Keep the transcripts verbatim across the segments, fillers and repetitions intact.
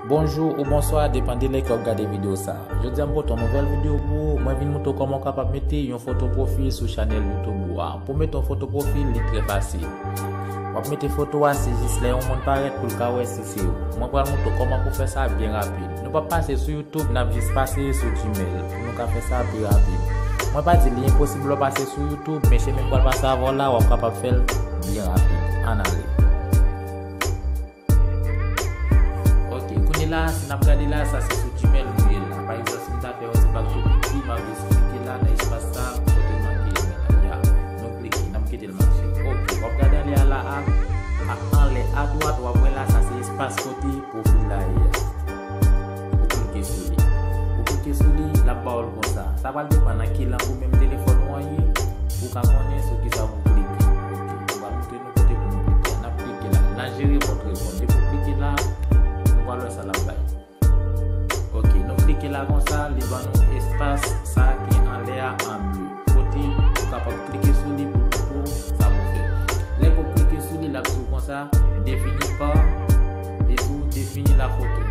Bonjou ou bonswa, depann de lè ke w ap gade videyo sa a. Jodi a m pote yon nouvèl videyo pou ou. Mwen vin montre w kòman w kapab mete yon foto pwofil sou chanèl YouTube ou a. Pou mete yon foto pwofil, li trè fasil. W ap mete foto a, se jis lè yon moun parèt pou l ka wè si se ou. Mwen pral montre w kòman pou fè sa byen rapid. Nou p ap pase sou YouTube, n ap jis pase sou Gmail pou nou ka fè sa pi rapid. Mwen pa di li enposib lè w pase sou YouTube, men chemen m pral pase avè w la, w ap kapab fè l byen rapid. Ann ale. Ok, kounye la, si n ap gade la, sa se sou Gmail nou ye la. Pa egzanp, si m ta fè yon ti bak tou piti, m ap jis klike la nan espas sa, kote m make email la. Ya, nou klike, n ap kite l mache. Ok, w ap gade anlè a la, a, a, anlè adwat, w ap wè la, sa se espas kote pwofil la ye a. Ou klike sou li. Ou klike sou li, l ap ba w l konsa. Sa pral depann nan ki lang ou menm telefòn ou an ye, pou w ka konnen sou kisa pou w klike. Ok, nou pral montre nou kote pou nou klike. N ap klike la. N a jere vòt repon. Depi w klike la, nou pral wè sa l ap bay. Ok, nou klike la konsa, li ban nou espas sa ki anlè a an ble. Kote ou kapab klike sou li pou l montre w sa pou fè. Lè ke w klike sou li, l ap di w konsa, défini par, li di w défini la photo.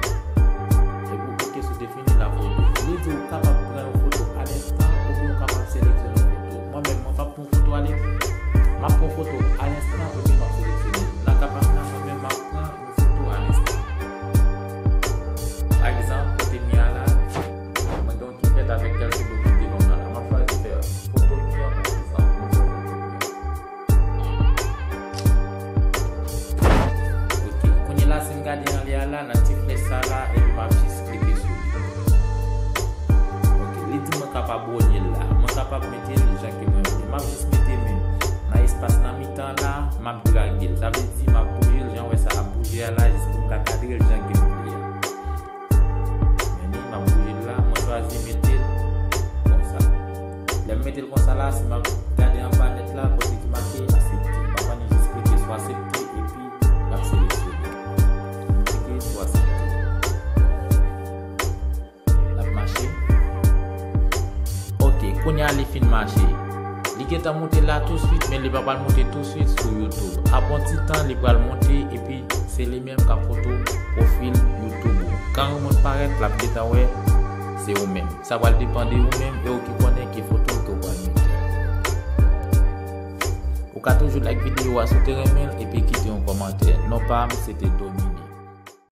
Epi w klike sou défini la photo. Li di w kapab pran yon foto alenstan oubyen w kapab seleksyone yon foto. Mwen menm, mwen p ap pran foto alenstan. M ap pran foto alenstan oubyen m ap seleksyone. Nan ka pa m nan, mwen menm, m ap pran yon foto alenstan. Pa egzanp, kote m ye a la, mwen gen yon ki fèt avèk kèlke bout devan m nan la. M ap chwazi fè foto m nan, pa egzanp, mwen fè foto m nan. Ok, kounye la, si m gade anlè a la, nan ti flèch sa la, epi m ap jis klike sou li. Ok, li di mwen ka pa bwonye l la. Mwen kapab mete l jan ke mwen vle. M ap jis mete men nan espas nan mitan la, m ap drage l. Sa vle di m ap bouje l jan w wè sa ap bouje a la, jis pou m ka kadre l jan ke m vle a. Men li, m ap bouje l la, mwen chwazi mete l konsa. Lè m mete l konsa la, si m ap gade anba nèt la, kote ki make aksepte. M ap annik jis klike sou aksepte epi l ap seleksyone. M klike sou aksepte. L ap mache. Ok, kounye a li fin mache. Li gentan monte la touswit, men li pa pral monte touswit sou YouTube. Apre yon ti tan, li pral monte, epi se li menm k ap foto pwofil YouTube ou. Kan yon moun parèt, l ap gentan wè se ou menm. Sa pral depann de ou menm e ou ki konnen ki foto ke w pral mete. Ou ka toujou like videyo a si w te renmen l epi kite yon kòmantè. Non pa m, se te Doni.